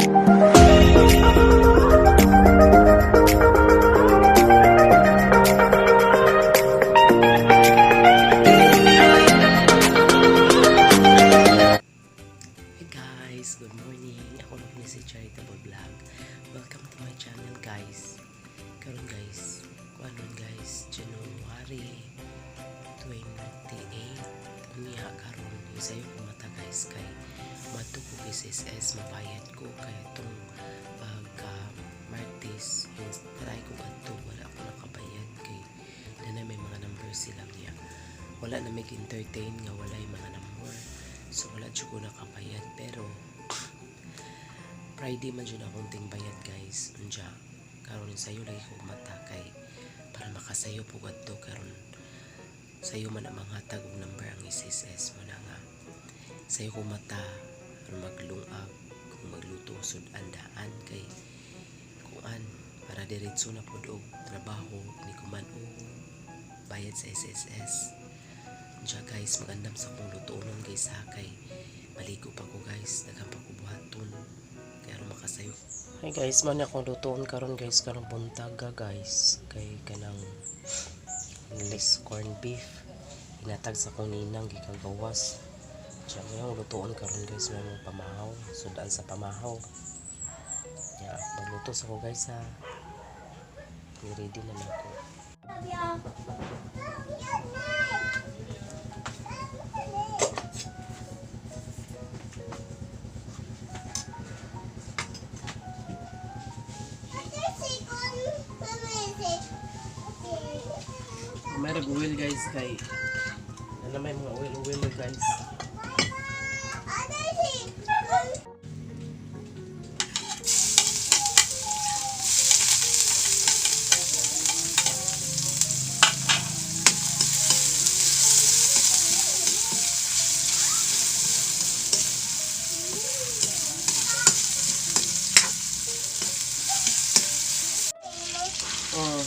Hey guys, good morning. Ako na po si Charitable Vlog. Welcome to my channel, guys. Karon guys, kuanon guys, January 28. Unya karon isayo ko mata guys kay madto ko kay SSS, mabayad ko kay itong pagka Martes yung try ko adto, wala ako nakabayad kay na may mga number sila niya. Wala na may entertain nga walay mga number. So wala jud ko nakabayad, pero Friday man jud akong ting bayad guys. Unya karon sayo lagi ko mata kay para makasayo po adto karon, sayo man ang manghatag og number ang SSS mo na nga sayo ko mata aron maglungag kung magluto sud andaan kay kuan para diretso na pud og trabaho ini kuman og bayad sa SSS. Unya guys, magandam sa akong lutuonon guys ha, kay maligo pa ko guys, daghan pa ko buhaton kay aron makasayo. Hi guys, man akong lutuon karon guys, karong buntaga guys, kay kanang English corned beef inatag sa akong ninang gikagawas. Siya mo yung lutuon karon guys, may mga pamahaw, sudan sa pamahaw. Ya, magluto sa ko guys ha. Ready na na ako. Meron oil guys kay ano, may mga oil oil guys. Oh.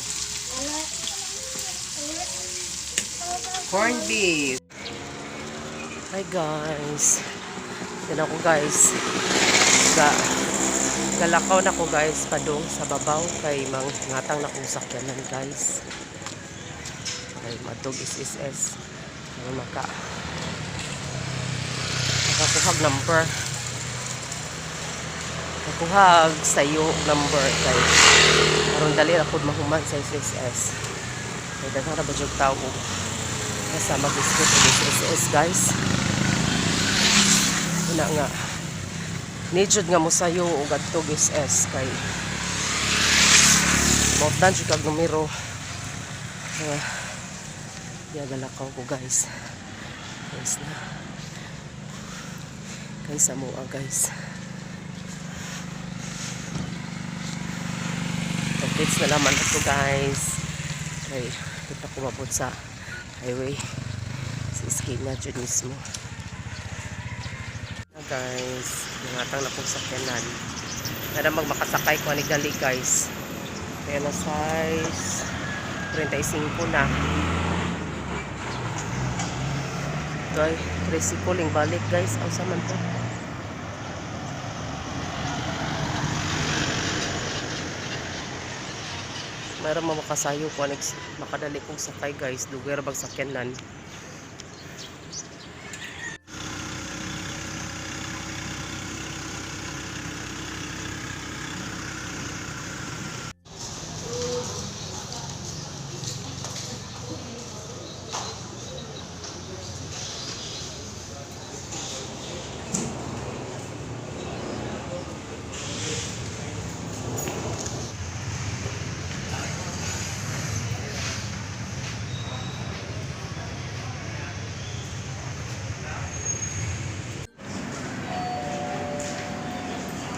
Corned beef. Hi guys. Yan ako guys. Galakaw na ko guys padung sa babaw kay mang ngatang na kong sakyanan guys. Kay matug SSS. Ang makakuhag number. Nakuhag sayo number kay aron dali ra pud mahuman sa SSS. Kay daghan ra ba jud tao basta mag-iskot og SSS guys. Una nga nijud nga mosayo og adtog SS kay mautdan jud kag numero. Ya, galakaw ko guys. Guys na. Kay sa mua guys. Updates na naman ako guys. Kay kita ko mabot sa highway. Sa iskina jud mismo. Na guys, nangatang na kong sakyanan. Nara magmakasakay ko ani dali guys. Kaya na size 35 na. Ito ay tricycle ling balik guys. Aw sa man to. Mayroon mo makasayo ko anex makadali kong sakay guys. Dugay ra bag sakyanan.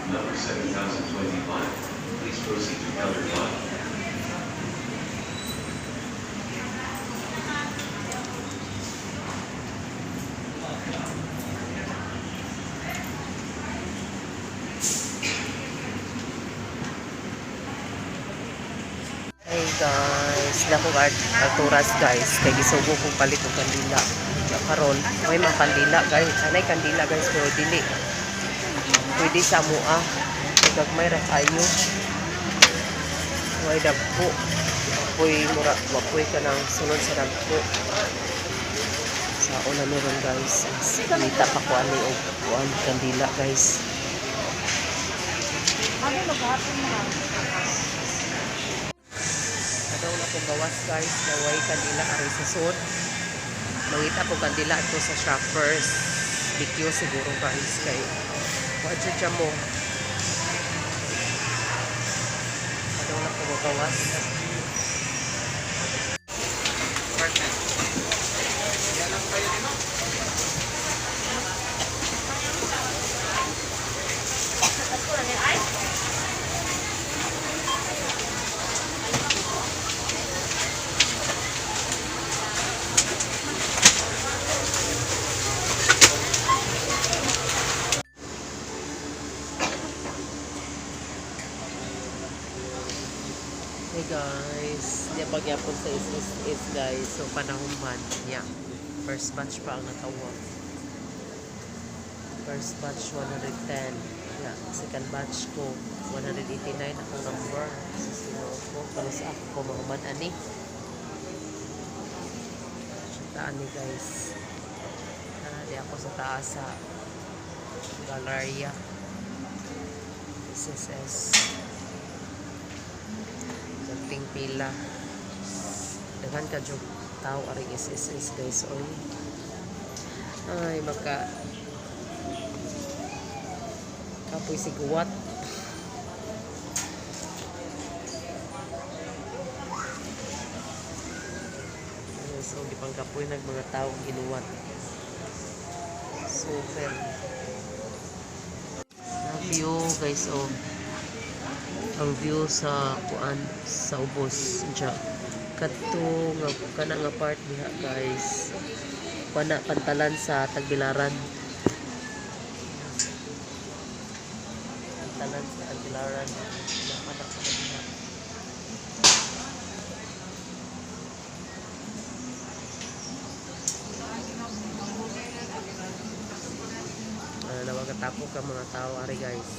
Number 7025. Please proceed to counter 5. Hey guys, dako alturas guys kay gisugo kong palit og kandila. Ya karon, may mga kandila guys. Anay kandila guys pero dili pwede sa mua. Gagmay ra kayo. Way dagko. Wapoy mura, wapoy ka nang sunod sa dagko. Sa una meron, guys. Ngita pa ko ani og kuan, kandila, guys. Ano maghapon mo? Adong na ko gawas, guys, na way kandila ari sa sud. Mangita ko kandila ato sa Shoppers. BQ siguro, guys, kay wa jud siya mo. Adong na ko gawas. Hey guys, di pagyapon sa SSS, guys. So panahon man, yeah. First batch pa ang natawag. First batch 110. Yeah, second batch ko 189 akong number. Sa sino ko, pero sa ako ko mahuman ani. Taan ni, guys. Ah, di ako sa taas sa Galleria. SSS. Perting pila. Daghan ka jud tao aring SSS, guys, oy. Ay, maka kapoy si guwat. Ayun, so gipang kapoy nag mga tao ang ginuwat. Super. Na view, guys, oh, ang view sa kuan, sa ubos diya, kadto nga kana nga part diha, guys, kuan na, pantalan sa Tagbilaran, pantalan sa Tagbilaran na kana kana diha. Nawag tapok ang mga tao ari, guys.